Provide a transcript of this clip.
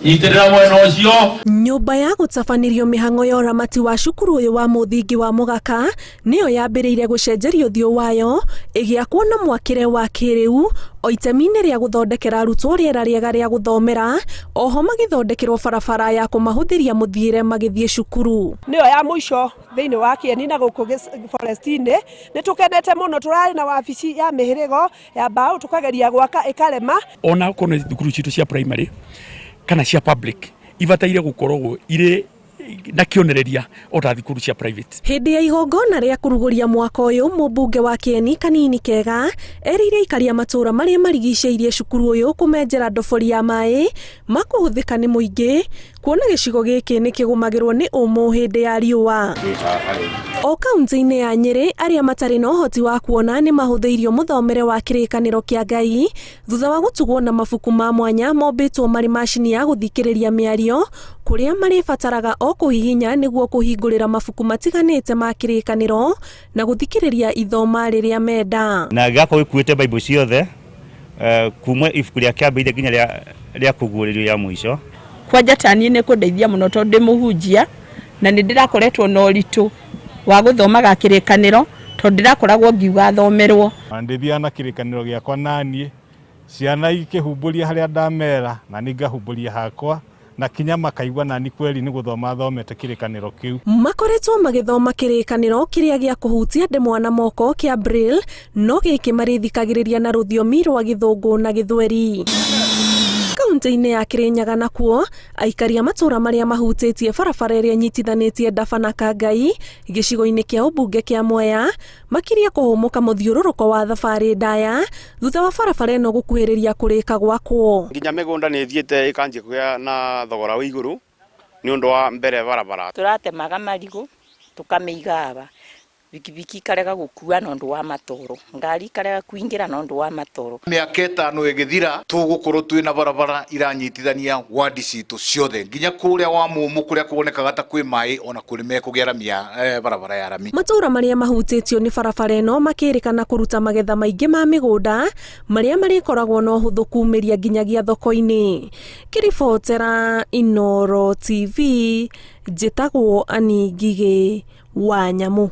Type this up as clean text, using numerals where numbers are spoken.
Nyitĩrĩra mwena ũcio. Nyũmba ya gũtabanĩrio mĩhang'o ya ũramati wa cukuru ũyũ wa mũthingi wa Mũgaka nĩyo yambĩrĩire gũcenjerio ũthiũ wayo ĩgĩakwo na mwakĩre wa kĩrĩu o itemi-inĩ rĩa gũthondekera arutwo rĩera rĩega rĩa gũthomera oho magĩthondekerwo barabara ya kũmahũthĩria mũthiĩre magĩthiĩ cukuru. Nĩyo ya mũico thĩinĩ wa Kĩeni na gũkũ forest-inĩ. Nĩ tũkenete mũno, tũrarĩ na wabici ya mĩhĩrĩgo ya mbaũ tũkageria gwaka ĩkarema. Ona okorwo nĩ thukuru citũ cia primary kana cia public ibataire gũkoragwo irĩ na kĩonereria o ta thukuru cia private. Hĩndĩ ya igongona rĩa kũrugũria mwaka ũyũ, mũmbunge wa Kĩeni Kanini Kega erĩire aikari a matũũra marĩa marigicĩirie cukuru ũyũ kũmenjera ndobori ya maĩ ma kũhũthĩka nĩ mũingĩ kuona gĩcigo gĩkĩ nĩ kĩgũmagĩrwo nĩ ũmũ hĩndĩ ya riũa. O kaunti-inĩ ya Nyĩrĩ, arĩa matarĩ na ũhoti wa kuona nĩ mahũthĩirio mũthomere wa kĩrĩkanĩro kĩa Ngai thutha wa gũtugwo na mabuku ma mwanya mombĩtwo marĩ macini ya gũthikĩrĩria mĩario kũrĩa marĩbataraga o kũhihinya nĩguo kũhingũrĩra mabuku matiganĩte ma kĩrĩkanĩro na gũthikĩrĩria ithoma rĩrĩa menda. Na gĩgakorwo gĩkuĩte Bible ciothe kuma ibuku rĩa kĩambĩrĩria nginya rĩa kũguũrĩrio ya mũico. Kwanja ta niĩ nĩ kũndeithia mũno tondũ ndĩ mũhunjia na nĩ ndĩrakoretwo na ũritũ wa gũthomaga kĩrĩkanĩro tondũ ndĩrakoragwo ngiuga thomerwo. Na ndĩthiaga na kĩrĩkanĩro gĩakwa naniĩ, ciana ikĩhumbũria harĩa ndamera na niĩ ngahumbũria hakwa, na kinya makaigua nani kweri nĩ gũthoma thomete kĩrĩkanĩro kĩu. Makoretwo magĩthoma kĩrĩkanĩro kĩrĩa gĩa kũhutia ndemwa na moko kĩa Braille, no gĩkĩ marĩthikagĩrĩria na rũthiomi rwa Gĩthũngũ na Gĩthweri. Kaunti-inĩ ya Kĩrĩnyaga nakuo, aikari a matũũra marĩa mahutĩtie barabara ĩrĩa ĩnyitithanĩtie Ndaba na Kangai gĩcigo-inĩ kĩa ũmbunge kĩa Mwea makirie kũhũmũka mũthiũrũrũko wa thabarĩ ndaya thutha wa barabara ĩno gũkuhĩrĩria kũrĩka gwakwo. Nginya mĩgũnda nĩ ĩthiĩte ĩkanjia kũgĩa na thogora wĩ igũrũ nĩ ũndũ wa mbere barabara. Tũratemaga marigũ tũkamĩiga aba, bikibiki ikarega gũkua na ũndũ wa matoro, ngari ikarega kũingĩra na ũndũ wa matoro. Mĩaka ĩtano ĩgĩthira tũgũkorwo twĩna barabara iranyitithania wadi citũ ciothe nginya kũrĩa wa mũmũ kũrĩa kuonekaga ta kwĩ maĩ ona kũrĩ mekũgĩa rami ya barabara ya rami. Matũũra marĩa mahutĩtio nĩ barabara ĩno makĩrĩkana kũruta magetha maingĩ ma mĩgũnda marĩa marĩkoragwo na ũhũthũ kumĩria nginyagia thoko-inĩ. Ngĩribotera Inooro TV, njĩtagwo Annie Ngigĩ wa Nyamũ.